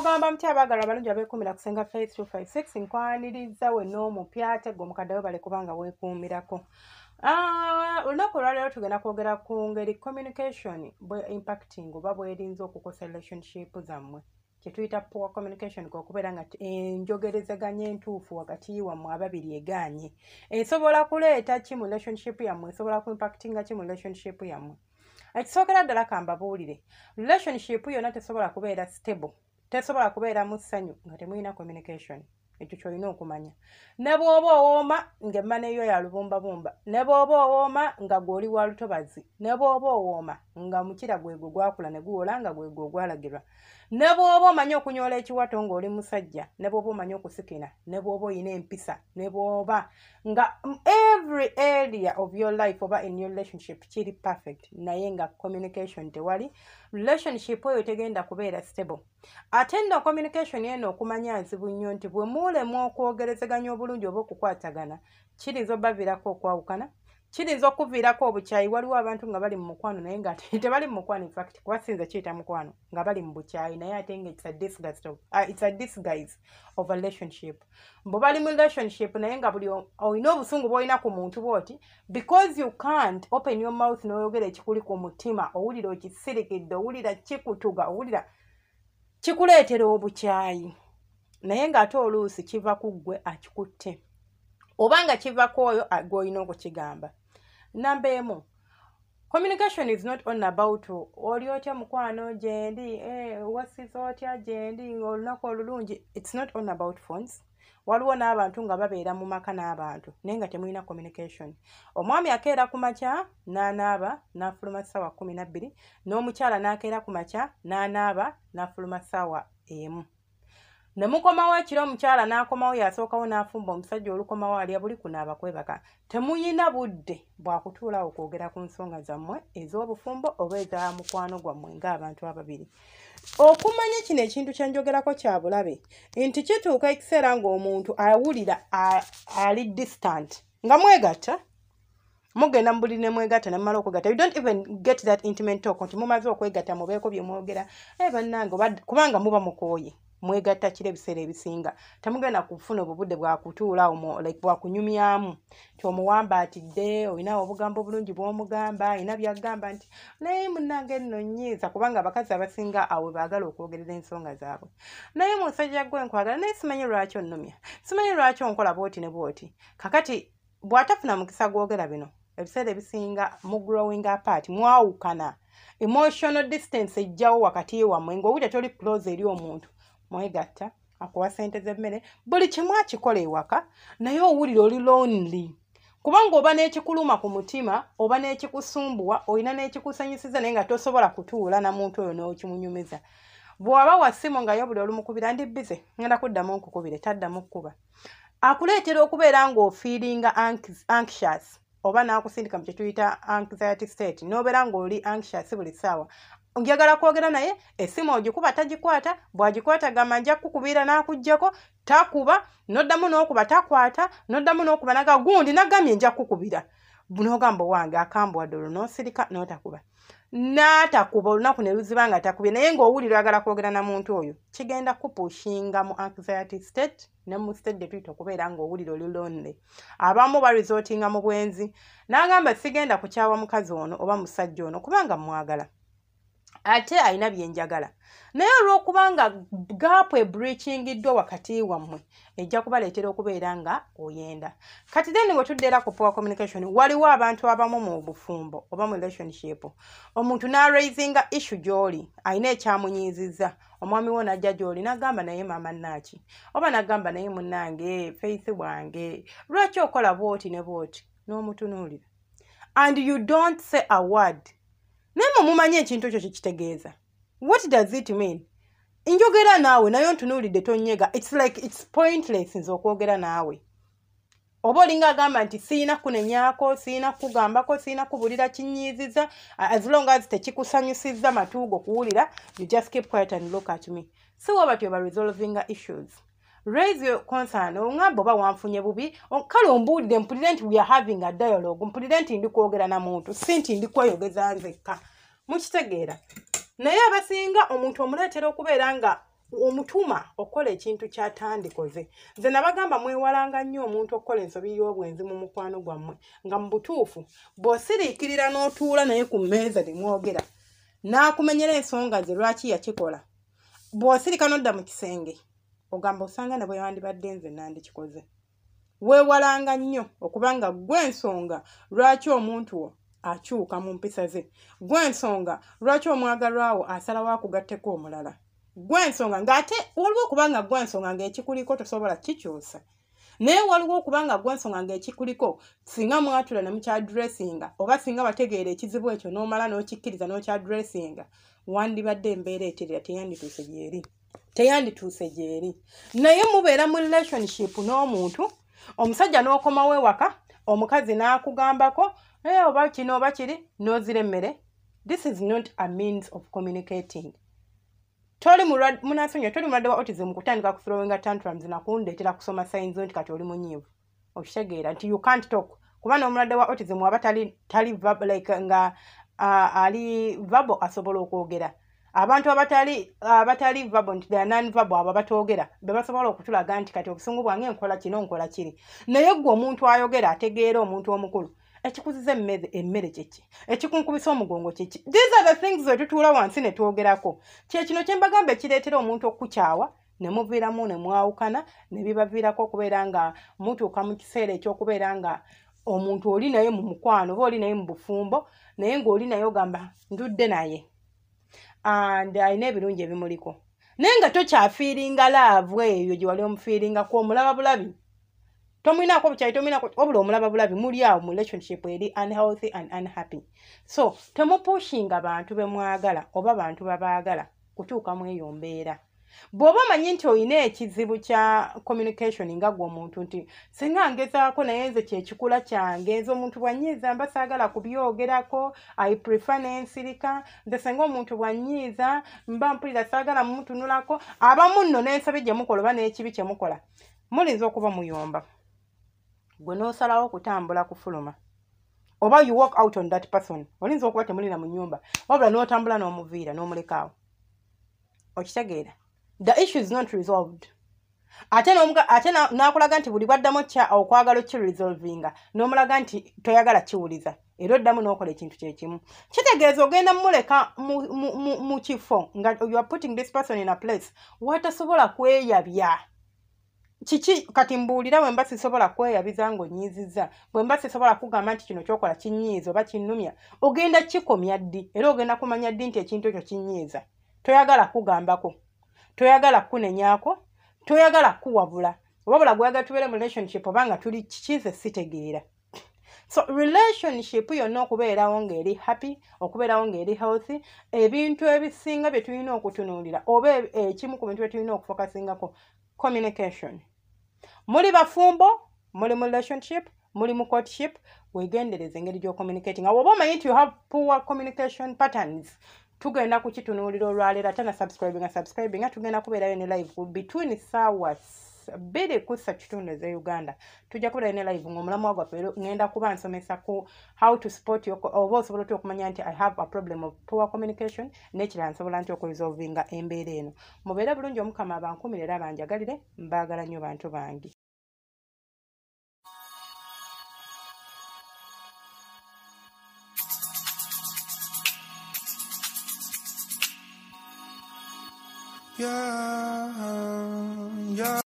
Mugamba mutya abaagalwa abalungi abeekuumira ku Ssenga Faith 256? Nkwaniriza wenna omupya, ate gwe omukadde webale kubanga weekuumirako. Ah, olunaku olwaleero tugenda kwogera ku ngeri communication bwe impacting oba bwerinza okukosa relationship zammwe, kye tuyita poor communication, kwe okubeera nga enjogerezeganya entuufu wakati wammwe ababiri egaanye. Esobola kuleeta ki mu relationship yammwe? Esobola ku impactinga ki mu relationship yammwe? Ekisookera ddala, kambabuulire, relationship yonna tesobola kubeera stable, tesobola kubeera mu ssanyu nga temulina communication. Ekyo kyolina okumanya. Ne bw'oba owooma ng'emmana eyo ya lubumbabumba, ne bw'oba owooma nga gw'oli wa lutobazi, ne bw'oba owooma nga mukira gwegwo gwakula ne guwola nga gwegwo ogwalagirwa, ne bw'oba omanyi okunyoola ekiwato ng'oli musajja, ne bw'oba omanyi okusikina, ne bw'oba oyina empisa, ne bw'oba nga every area of your life oba in your relationship kiri perfect, naye nga communication tewali, relationship eyo tegenda kubeera stable. Ate nno communication eno okumanya nzibu nnyo, nti bwe mulemwa okwogerezeganya obulungi oba okukwatagana, kiyinza obbaviirako okwawukana, kiyinza okuviirako obukyayi. Waliwo abantu nga bali mu mukwano naye nga tebali mu mukwano, infact kuba sinza kiyita mukwano, nga bali mu bukyayi, naye ate nga it's a disguise of a relationship. Bwe bali mu relationship naye nga buli olina obusungu bw'olina ku muntu bw'oti, because you can't open your mouth n'oyogera ekikuli ku mutima, owulira okisirikidde, owulira kikutuga, owulira kikuleetera obukyayi, naye ng'ate oluusi kiva ku ggwe akikutte oba nga kiva ku oyo gw'olina okukigamba. Namba 1, communication is not only about "Oli otya mukwano?" "Gyendi." Eh, "Wasiza otya?" "Gyendi." "Olunaku olulungi." It's not only about phones. Waliwo n'abantu nga babeera mu maka n'abantu naye nga temulina communication. Omwami akeera ku makya n'anaaba n'afuluma ssaawa 12, n'omukyala n'akeera ku makya n'anaaba n'afuluma ssaawa 1, ne mukomawo ekiro. Omukyala n'akomawo, yasookawo n'afumba, omusajja olukomawo alya buli kunaaba kwebaka. Temuyina budde bwakutuulaawo kwogera ku nsonga zammwe ez'obufumbo oba eza mukwano gwammwe ng'abantu ababiri. Okumanya kino ekintu kye njogerako kya bulabe, nti kituuka ekiseera ng'omuntu awulira ali distant. Nga mwegatta, mugenda mu buliri ne mwegatta, ne mumala okwegatta, you don't even get that intimate talk nti mumaze okwegatta mubeeko bye mwogera. Eh bannange, kubanga muba mukooye, mwegatta kiro, ebiseera ebisinga temugenda kufuna obubudde bwakutuulaawo, like bwakunyumyamu, nti omuwambaatidde, olinawo obugambo obulungi bw'omugamba, alina byagamba nti naye munnange nno nnyiiza, kubanga abakazi abasinga awo baagala okwogerera ensonga zaabwe. "Naye musajja gwe nkwagala, naye simanyi lwaki onnumya, simanyi lwaki onkola bwoti ne bwoti." Kakati bw'atafuna mukisa gwogera bino, ebiseera ebisinga mu growing apart, mwawukana, emotional distance ejjawo wakati wammwe, ng'owulira toli close eri omuntu. Mwegatta, akuwa sente z'emmere, buli kimu akikola ewaka, naye owulira oli lonely, kubanga oba n'ekikuluma ku mutima oba n'ekikusumbuwa, olina n'ekikusanyusiza, naye nga tosobola kutuula na muntu oyo n'okimunyumiza. Bw'aba wa ssimu nga yo buli olumukubira, "Ndi busy, ngenda kuddamu nkukubire," taddamu kkuba. Akuleetera okubeera ng'ofeelinga anxious, oba n'akusindika mu kye tuyita anxiety state, n'obeera ng'oli anxious buli ssaawa. Njagala kwogera naye, essimu ogikuba tagikwata, bw'agikwata gamba "Nja kukubira," n'akuggyako, takuba, n'oddamu n'okuba takwata, n'oddamu n'okuba naga gundi nagambye "Nja kukubira," n'ogamba "Owange akambuwadde," olwo n'osirika n'otakuba, n'atakuba, olunaku ne luziba nga takubye, naye ng'owulira oyagala kwogera na muntu oyo. Kigenda kupushinga mu anxiety state ne mu state gyetuyita okubeera ng'owulira oli lonely. Abamu baresortinga mu bwenzi, n'agamba "Sigenda kukyawa mukazi ono oba musajja ono kubanga mwagala, ate alina byenjagala," naye olw'okubanga gap ebreachingiddwa wakati wammwe, ejja kubaleetera okubeera nga oyenda. Kati then bwe tudda era ku poor communication, waliwo abantu abamu mu bufumbo oba mu relationship, omuntu n'araisinga issue gy'oli, alina ekyamunyiizizza, omwami wo n'ajja gy'oli n'agamba "Naye maama naaki," oba n'agamba "Naye munnange Faith bwange, lwaki okola bw'oti ne bw'oti?" N'omutunuulira and you don't say a word. Naye mwe mumanyi ekintu ekyo kikitegeeza? What does it mean? Njogera naawe naye ontunuulidde, tonyega. It's like it's pointless nze okwogera naawe. Oba olinga agamba nti siina kunenyaako, siina kugambako, siina kubulira kinyiiziza. As long as tekikusanyusizza matuugo kuwulira, you just keep quiet and look at me. Si wo batyo ba resolvinga issues? Raise your concern, oŋŋamba oba wanfunye bubi, kale ombuulire, mpulire nti we are having a dialogue, mpulire nti ndi kwogera na muntu, si nti ndi kweyogeza nzekka. Mukitegeera? Naye abasinga omuntu omuleetera okubeera nga Omutuma okukola ekintu kyatandikoze. Nze nabagamba mwewalanga nnyo omuntu okukola ensobi y'obwenzi mu mukwano gwammwe, nga mu butuufu bw'osiriikirira n'otuula naye ku mmeeza ne mwogera n'akumenyera ensonga ze lwaki yakikola, bw'osirika n'odda mu kisenge ogamba osanga ne bwe wandibadde nze nandikikoze. Weewalanga nnyo okubanga ggwe ensonga lwaki omuntu wo akyuka mu mpisa ze, ggwe ensonga lwaki omwagalwa wo asalawo akugatteko omulala, ggwe ensonga ng'ate waliwo okubanga ggwe ensonga ng'ekikuliko tosobola kikyusa, naye waliwo okubanga ggwe ensonga ng'ekikuliko singa mwatula ne mukyadressinga oba singa wategeera ekizibu ekyo n'omala n'okikkiriza n'okyadressinga, wandibadde embeera eterera, teyandituuse gy'eri, teyandituuse gy'eri. Naye mubeera mu relationship n'omuntu, omusajja n'okomawo ewaka, omukazi n'akugambako oba kino oba kiri, n'ozira emmere. This is not a means of communicating. Toli munasonyiwa, toli mulwadde wa autism kutandika ku throwinga tantrums nakundeetera kusoma signs nti kati oli munyiivu. Okitegeera nti you can't talk, kuba n'omulwadde wa autism aba tali like nga ali verbal asobola okwogera. Abantu abatali verbal nti they are non-verbal, abo abatoogera be basobola okutulaga nti kati obusungu bwange nkola kino nkola kiri. Naye ggwe omuntu ayogera ategeera omuntu omukulu, ekikuziza emmere kyeki, ekikunkubisa omugongo kyeki. These are the things we tutuula wansi ne twogerako. Kye kino kye mbagamba ekireetera omuntu okukukyawa ne muviiramu ne mwawukana, ne bibaviirako okubeera nga mutuuka mu kiseera eky'okubeera nga omuntu oli naye mu mukwano oba oli naye mu bufumbo, naye ng'oli naye ogamba ndudde naye and alina ebirungi ebimuliko, naye nga tokyafiiringa laavu eyo gye wali omufiiringako, omulaba bulabi, tomwinaako bukyayi, tomwinaako wabula omulaba bulabi, muli awo mu relationship eri unhealthy and unhappy. So temupushinga bantu be mwagala oba bantu babaagala kutuuka mu eyo mbeera. Bw'oba omanyi nti olina ekizibu kya communication nga ggwe omuntu nti singa ngezaako naye nze kyekikula kyange, nze omuntu bw'annyiiza mba saagala kubyogerako, I prefer n'ensirika, nze singa omuntu bw'annyiiza mba mpulira saagala mumutunulako. Abamu nno n'ensobi gye mukola oba n'ekibi kye mukola mulinza okuba muyomba, gwe n'osalawo okutambula kufuluma oba you walk out on that person. Olinza okuba temulina mu nnyumba wabula n'otambula n'omuviira n'omulekaawo. Okitegeera? The issue is not resolved. Ate n'akulaga nti buli bwaddamu okwagala okiresolvinga n'omulaga nti toyagala kiwuliza, era oddamu n'okola ekintu kyekimu. Kitegeeza ogenda mumuleka mu kifo nga you are putting this person in a place watasobola kweyabya. Kiki kati mbuulira bwe mba sisobola kweyabiza ng'onnyiizizza, bwe mba sisobola kugamba nti kino ky'okola kinnyiiza oba kinnumya, ogenda kikomya ddi? Era ogenda kumanya ddi nti ekintu ekyo kinnyiiza? Toyagala kugambako, toyagala kunenyaako, toyagala kuwabula, wabula gweyagala tubeere mu relationship oba nga tuli kikize sitegeera. So relationship yonna okubeerawo ng'eri happy, okubeerawo ng'eri healthy, ebintu ebisinga bye tulina okutunuulira oba ekimu ku bintu bye tulina okufokasingako communication. Muli bafumbo, muli mu relationship, muli mu courtship, weegendereze engeri gy'ocommunicating. Oba omanyi nti you have poor communication patterns, tugenda kukitunuulira olwaleero. Ate na subscribinga tugenda kubeerayo ne live between ssaawa 2:15 ez'e Uganda. Tujja kubeerayo ne live ng'omulamwa gwaffe ngenda kuba nsomesa ku how to support your, oba osobola otya okumanya nti I have a problem of poor communication, n'ekirala nsobola nti okuresolvinga embeera eno. Mubeere bulungi, Omukama abankuumire era abanjagalire, mbaagala nnyo bantu bange. Yeah, yeah.